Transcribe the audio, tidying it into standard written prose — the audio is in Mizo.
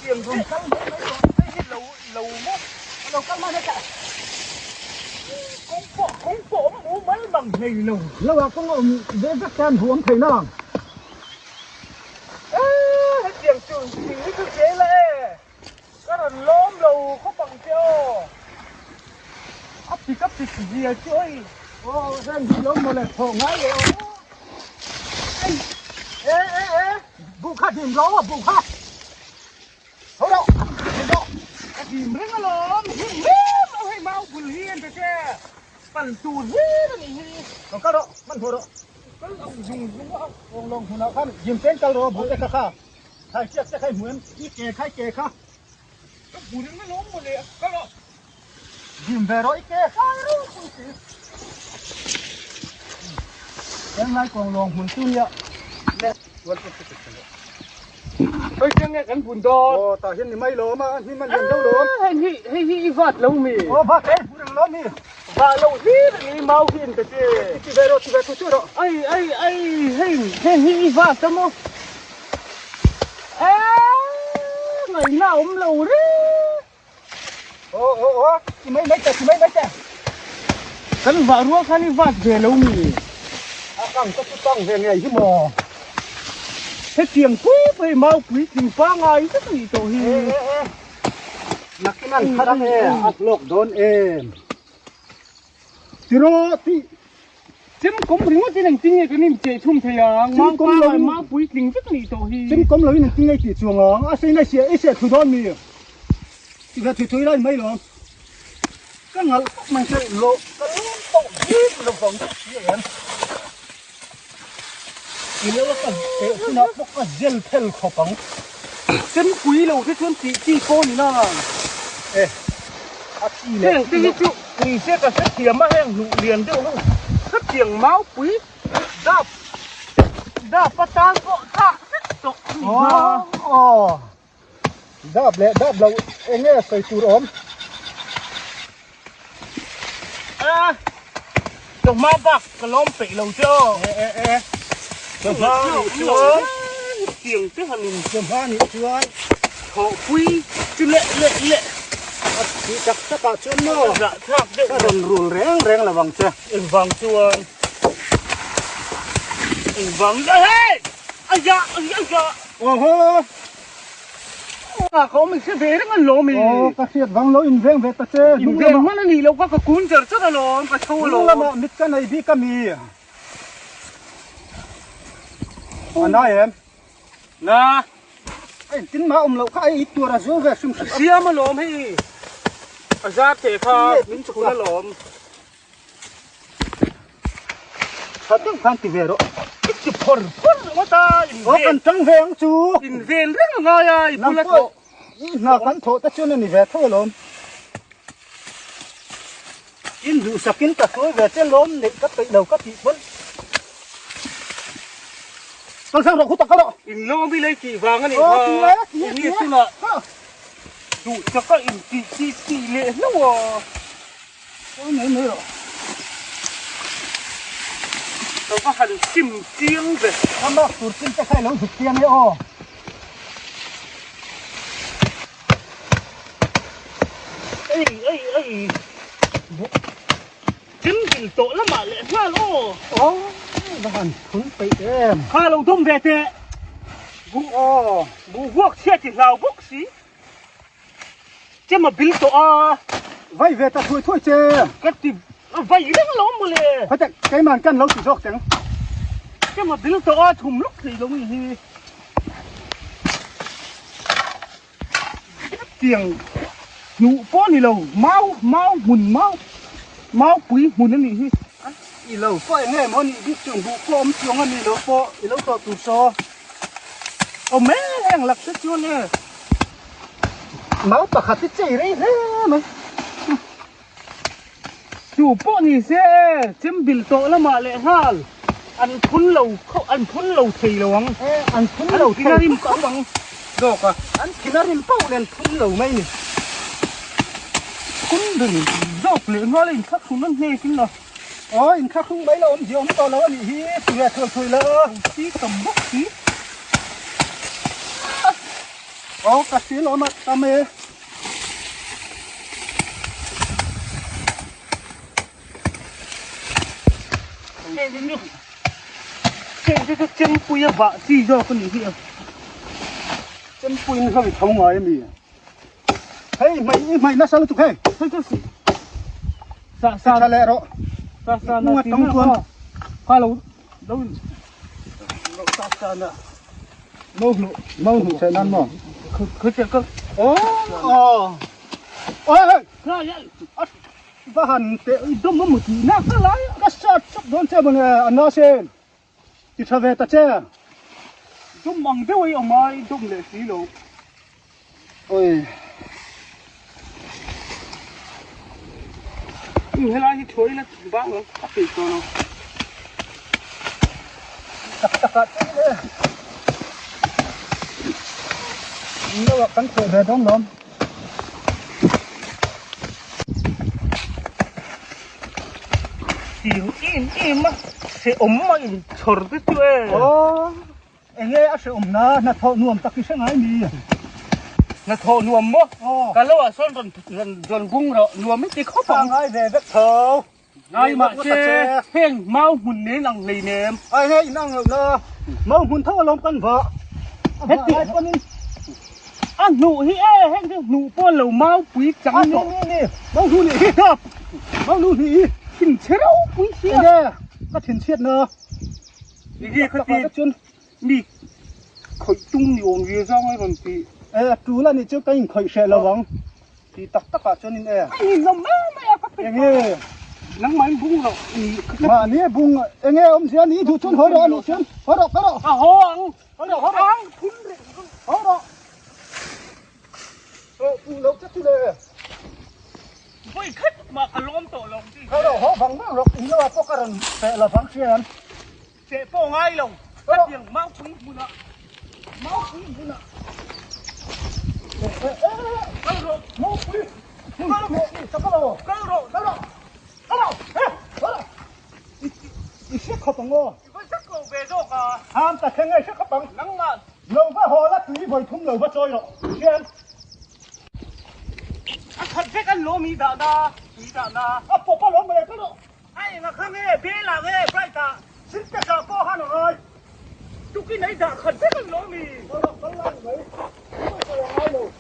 Hetiang Rawn kal mai mai rawh. Hei hi lo lo maw? A lo kal mai mai ta. Kawng pawh kawng pawh awm mu mal mang hlei lo. Lo ah kawng a awm ve vek te an hu awm thei na ang. Eee hetiang chu thing hi chu zel a e. Ka rawn lawm lo khawp ang che aw. A pik a pik zia chu oi. Aw heng hi lo mawle thawh ngai leh aw. Ei e e e buh kha dim lo a buh kha. Tho rawh dim rawh. Ka dim reng alawm him rem lo hei mau bul hi an ta che. Pal tur hlir a nih hi. Lo kal rawh hman hmuh rawh. Kal ang zung zung a. Kawng lawng hmunah khan dim chen kal rawh buh te kha kha. Thai chiak te kha i hmu em? I ke kha i ke kha. Ka hmu reng alawm mawle a kal a. Dim ve rawh i ke khai ropui si. Henglai kawng lawng hmun chu nia. Hei chiang nge kan bun dawn. Aw tah hian ni mai lawm a, hnim a lian deuh lawm. Hei hi hei hi i vat lo mi. Aw vat e, hmu reng lawm mi. Vah lo hlir a ni mau hi in ta che. Ti ve rawh, ti ve thu chu rawh. Ai ai ai hei hei hi i vat a maw. Eee ngaihna a awm lo reng. Aw aw aw ti mai mai teh ti mai mai teh. Kan vah rual khan i vat ve lo mi. A kang ka chu kang ve ngei hi maw. Hetiang pui pui mau puitling pangai vek a nih tawh hi. E e e. Nakin an thar ang e a hlawk dawn em. Tiraw ti. Chem kawm ringawt in engtin nge kan incheh chhum thei ang? Chem kawm lo in. Mau puitling vek a nih tawh hi. Chem kawm lo in engtin nge tih chuang ang? A sei na i siah thu dawn mi? Ti ve thui thui lai mai lo. Ka ngalh khawp mai che lo ka lum tawh bik lo vang chu si em. I lo a ka teh hunah pawh ka zel phel khawp ang. Chem pui lo te chuan tih chi pawh ni na. E a chi leh Heng te hi chu ni se ka hre thiam a heng hnuh lian deuh ho khatiang mau pui dap dap atan pawh thlak vek tawh a ni kha. Aw dap leh dap lo eng nge sawi tur awm. A chawhma bak ka lawm peih lo che aw. E e e chawhma nih chuan tiang te han in chawhma nih chuan thawhpui chu leh leh leh a thih tak tak ah chuan maw zah thlak deuh ka rawn rul reng reng lo ang che. Engvang chuan engvang hei aya aya Awhaw. A ka awm hre ve reng an lawm i. Aw ka hriat vang lo in veng ve ta che. In veng hman a nih loh kha ka kun char char alawm ka tho alawm. Hnung lamah mit ka nei bik a mi. A nai em? Na. A intin mah awm loh kha a i tur a zul ve hrim hrim. A siam alawm hei. A zar theh kha min chhun alawm. Tha deuh khan ti ve rawh. I ti phawr phawr ringawt a, in ven. Aw kan tang ve ang chu. In ven reng a ngai a, i bula thawh. I hna kan thawh te chuan a ni ve tho alawm. In duhsakin ka sawi ve che lawm neih ka peih lo ka tih pawn. Kal sang rawh khutak kal rawh. In lawm i lei tih vang a nih kha. Aw ti e ti e ti e. Duhsaka in tih tih tih leh hlauh a. Sawi mai mai rawh. Ka va han sim chiang ve. Ka mak tur chin te kha i lo zuk chiang e aw. Ei ei ei. Chem dil tawh lamah leh nghal aw. Aw va han phun peih em. Kha lo dawm ve teh. Buh aw. Buh vuak chhiat i hlau bawk si. Chem a bil tawh a. Vai ve ta thuai thuai che. Ka ti vai reng lo mawle. Khawte keiman kan lo ti zawk teng. Chem a bil tawh a thum lawk thei lo ni hi. Tiang hnuh pawh ni lo mau mau hmun mau mau pui hmun a nih hi. I lo pawh eng nge maw nih bik chuan buh pawh awm chuang a ni lo pawh i lo tawh tur saw. Awm e heng lak te chuan e. Mau pakhat hi chei rei hle mai. Chu pawh ni se e, chem bil tawh lamah leh nghal an phun lo kho an phun lo thei lo ang. E an phun lo thei. An rim khawp ang zawk a. An thin a rim pauh nen phun lo mai ni. Phun ber zawk leh nghal a inthlahrun a hnek in a. Aw inthlahrung mai la awm zia awm tawh lo a nih hi ti ve thuai thuai la. Si tam bawk si. Aw ka sil awm a tam e. Chempui a vah chi zawk a nih hi a. Chempuiin hlo i tho ngai a mi? Hei hmai i hmai nasa lutuk hei. Hei chu sa sa tha leh rawh. Sa sa na ti na kha. Kha lo lo in lo sa sa na. Mau hnu mau hnu che nan maw? Kha che ka. Oh. Oi hei. Kha ya. Va han te i dawm a mut na ka lai. Ka sat chuk dawn che mawle a na sen. Ti tha ve ta che. Dawm ang deuh i awm a i dawm leh si lo. Oi. Helai hi thuai la bang lo a peih tawh lo. Tak tak ah chuan le. Lo ah kan thawh ve dawn lawm. Tiang em em a hrehawm a inchhawr te chu e. Aw enge a hrehawm na hnathawh nuam tak i hre ngai mi. Hnathawh nuam maw? Aw. Ka lo ah sawn rawn rawn bung rawh nuam i ti khawp ang. Ngai ve vek tho. Ngai mahse heng mau hmun nen ang hlei nem. Ai hei in ang loh na mau hmun tho alawm kan vah. Heti a hnuh hi e heng chu hnuh pawh lo mau pui chang tawh. Ni ni mau hnu nih hi mau hnu nih hi thin chhe ropui sia. Enge ka thin chhiat na. Enge ka ti chuan mi khawih tum ni awm ve zang a rawn ti. E a tul a nih chu ka inkhawih hreh lo ang. Ti tak tak ah chuan in e. A ninawm mai mai a ka pe. Enge? Nangmah in bung loh ni. Mahni a bung enge awmzia ni duh chuan haw rawh a nih chuan haw rawh ka rawh. A haw ang. Haw rawh haw rawh. Ang phun reng. Haw rawh. Haw puh loh che chu le. Vawi khat mah ka lawm tawh lo ti. Haw rawh haw vang vang rawh in lo ah pawh ka rawn peh lo vang hrian. Cheh pawh ngai lo. Hetiang maupui hmunah maupui hmunah kal rawh maupui kal rawh kal rawh kal rawh kal rawh kal rawh kal rawh i hre khawp ang aw i va zak lo ve zawk a ham ta thleng i hre khawp ang nangmah lo va haw la tui vawi thum lo va chawi rawh hian a khat vek an lawm i dah na tui dah na a pawp a lawm mawle kal rawh A enga kha nge Bela nge Bright ah Sintex ah pawh han a ngai. Tukin ei dah khat vek an lo mi. Kal rawh kal lai mai. Kal rawh a ngai lo.